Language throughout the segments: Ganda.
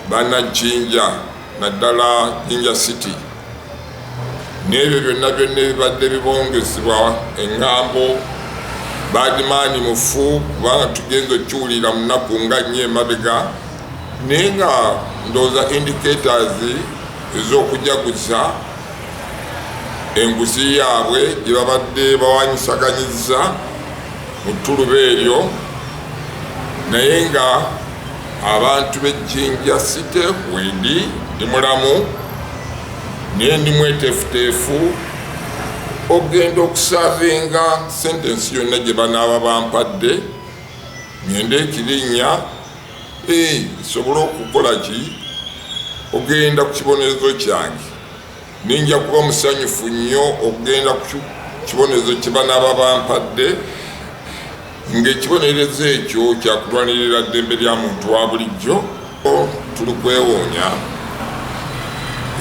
Bannajinja, naddala Jinja City, n'ebyo byonna byonna ebibadde bibongezebwa eŋŋambo Badman mufu, kubanga tugenza okiwulira mu nnaku nga nnyo emabega, naye nga ndowooza indicators ez'okujaguza enguzi yaabwe gye babadde bawanyisaganyiza mu ttuluba eryo. Naye nga abantu b'e Jinja City, wendi ndi mulamu, naye ndi mweteefuteefu okugenda okuservinga sentence yonna gye banaaba bampadde, ngende ekirinnya nsobole okukola ki, ogenda ku kibonerezo kyange. Ninja kuba musanyufu nnyo okugenda ku kibonerezo kye banaaba bampadde, ng'ekibonerezo ekyo kyakulwanirira ddembe lya muntu wa bulijjo. Tuli kwewuunya,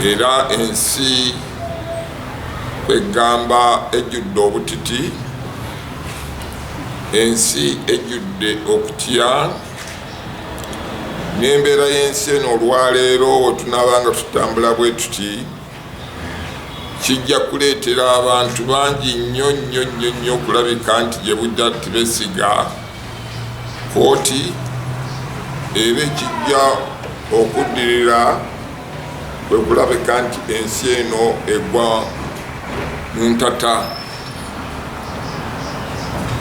era ensi kwegamba ejjudde obutiti, ensi ejjudde okutya n'embeera y'ensi eno. Olwaleero we tunaaba nga tutambula bwe tuti, kijja kuleetera abantu bangi nnyo nnyo nnyo nnyo okulabika nti gye bujja tibesiga kooti, era ekijja okuddirira kwe kulabika nti ensi eno egwa mu ntata.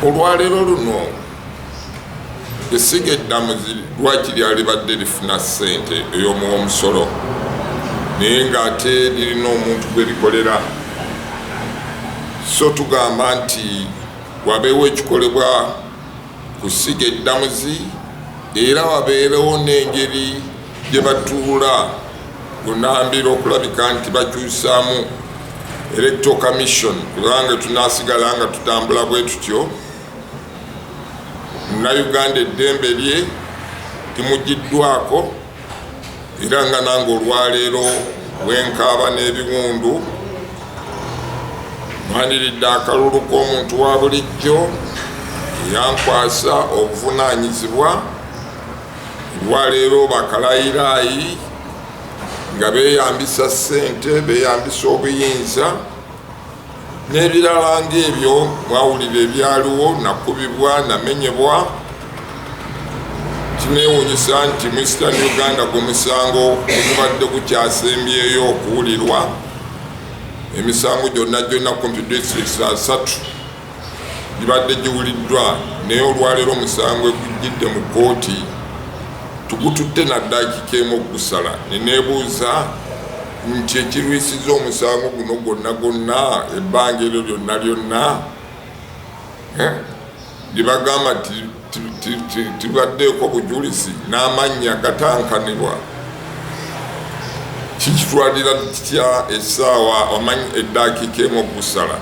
Olwaleero luno essiga eddamuzi lwaki lyalibadde lifuna ssente ey'omuwa omusolo, naye ng'ate lirina omuntu gwe likolera? So tugamba nti wabeewo ekikolebwa ku ssiga eddamuzi, era wabeerewo n'engeri gye batuula lunambira okulabika nti bakyusaamu Electoral Commission, kubanga tunaasigala nga tutambula bwe tutyo, Munnayuganda eddembe lye limugiddwako. Era nga nange olwaleero bwenkaaba n'ebiwundu, mwaniridde akalulu k'omuntu wa bulijjo eyankwasa obuvunaanyizibwa. Olwaleero bakalayiraayi nga beeyambisa ssente, beeyambisa obuyinza n'ebirala ng'ebyo. Mwawulira ebyaliwo, nakubibwa, namenyebwa. Kineewuunyisa nti mu Eastern Uganda gwe musango ogubadde gukyasembyeyo okuwulirwa. Emisango gyonna gyonna kumpi districts 30 gibadde giwuliddwa, naye olwaleero omusango egujjidde mu kkooti tugututte na ddakiika emu okugusala. Neneebuuza nti ekirwisiza omusango guno gwonna gwonna ebbanga eryo lyonna lyonna libagamba tibaddeeko bujulizi n'amannya gatankanibwa, kikitwalira kitya essaawa omanyi eddakiika emu okugusala?